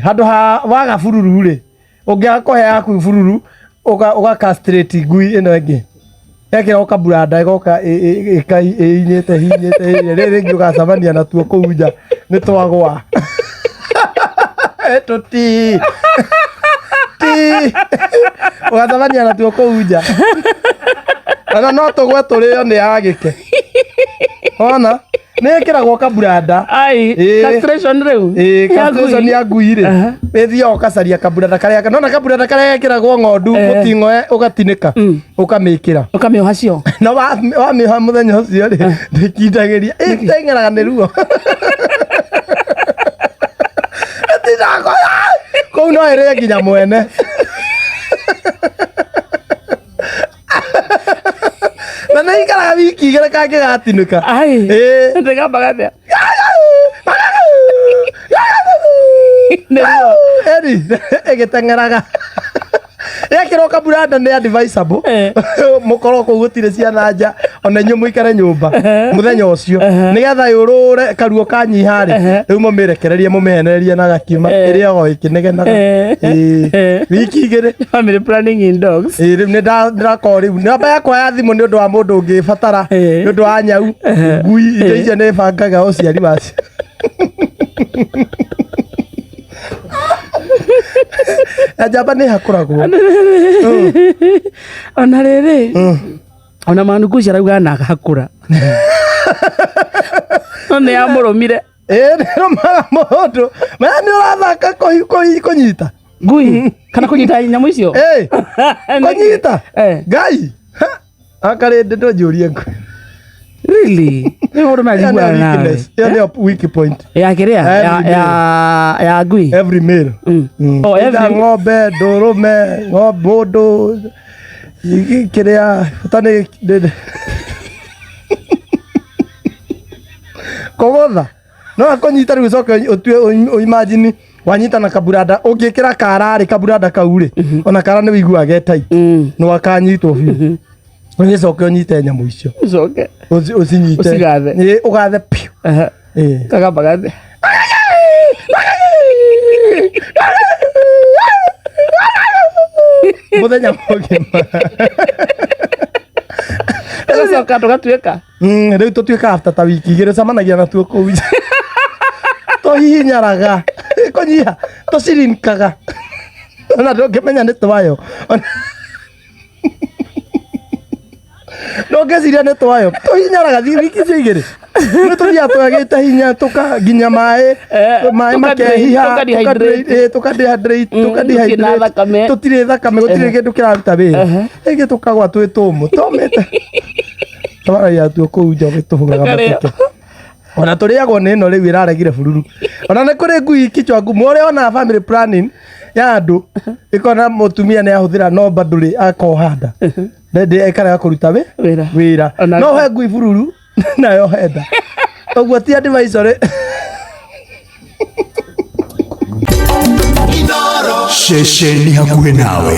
Handũ ha waga bururu rĩ, ũngĩaga kũhe yaku bururu, ũga castrate ngui ĩno ĩngĩ. Ekĩra ũkaburanda ĩgoka ĩinyĩte hinyĩte rĩrĩ rĩngĩ ũgacemania natuo kũu nja nĩ twagwa. Tũti. Ti. Ũgacemania natuo kũu nja. Ona no tũgwe tũrĩo nĩ agĩke. Wona? Nĩ ĩkĩragwo kaburanda. Ai, Ĩĩ. castration rĩu. Ĩĩ, Ya castration ngui. ya ngui rĩ Aha. ĩthiaga ũgacaria kaburanda karĩa nona kaburanda karĩa gekĩragwo ng'ondu Eh. mũting'oe ũgatinĩka ũkamĩkĩra Ũkamĩoha cio. na wamĩoha mũthenya ũcio rĩ ndĩkindagĩria ĩteng'eraga nĩ ruo Ĩtindaga kũu no ĩrĩe nginya mwene na nĩ ikaraga wiki igĩrĩ kangĩgatinĩka Ai. Ĩĩ. Ndĩgambaga atĩa? Nĩguo. Eri ĩgĩteng'eraga yekĩrwo kaburanda nĩ advisable Eh. mũkorwo kũu gũtirĩ ciana nja ona inyuĩ mũikare nyũmba mũthenya ũcio nĩgetha yũrũre karuo kanyiha rĩ rĩu mũmĩrekererie mũmĩhenererie na gakiuma ĩrĩaga o ĩkĩnegenaga Eh. Ĩĩ. Eh. wiki igĩrĩ Family planning in dogs. Ĩĩ, rĩu nĩ ndĩrakorwo rĩu namba yakwa ya thimũ nĩ ũndũ wa mũndũ ũngĩbatara Eh. nĩ ũndũ wa nyau ngui indo icio nĩ bangaga ũciari wacio na njamba nĩ hakũragwo Ona rĩrĩ. Ona manukuci arauga na hakũra. No nĩ yamũrũmire. Ĩĩ, nĩ rũmaga mũndũ maya nĩ ũrathaka kũnyita Ngui kana kũnyita nyamũ icio. Ĩĩ, kũnyita Eh. ngai Ha! Akarĩ ndũnjũrie ngui Really? Nĩ ũndũ Ĩyo nĩyo mariguana nawe. weakness. Ĩyo nĩyo weak point Ya kĩrĩa? Ya Every ya ya ngui. every male Oh, Either ng'ombe ndũrũme ng'ombe mũndũ kĩrĩa bata nĩ kũgũtha no akũnyita rĩu ũcoke ũtue ũimagine wanyita na kaburanda ũngĩkĩra kara rĩ kaburanda kau rĩ ona kara nĩ wĩiguaga ge tight nĩ wakanyitwo biũ ũgĩcoke ũnyite nyamũ icio Ũcoke. Ũcinyite Ũcigathe. Ĩĩ, ũgathe piũ Aha. Ĩĩ. Kagamba gathe. Mũthenya mũgima. Tũgacoka tũgatuĩka. Rĩu tũtuĩka after ta wiki igĩrĩ cemanagia natuo kũu nja. Tũhihinyaraga kũnyiha tũcirinkaga ona ndũngĩmenya nĩ twayo ndũngĩciria nĩ twayo tũhihinyaraga thiĩ wiki icio igĩrĩ nĩ tũthiaga twagĩte hinya tũka nginya maĩ Eh, maĩ makehiha tũka dehydrate. tũka dehydrate tũka gũtirĩ na dehydrate thakame. tũtirĩ thakame gũtirĩ kĩndũ kĩraruta wĩra ĩngĩ tũkagwa twĩ tũmũ tũmĩte twaragia tuo kũu nja ũgĩtũhũraga Tũkarĩo. mateke ona tũrĩagwo nĩ ĩno rĩu ĩraregire bururu ona nĩ kũrĩ ngui kichwa ngumu ũrĩa ona family planning ya andũ ĩkona mũtumia nĩ ahũthĩra no bado rĩ akoha nda ndĩ ĩkarega kũruta wĩ Wĩra. wĩra Ona- no he ngui bururu nayo henda ũguo ti advisory Ceceni hakuhĩ nawe.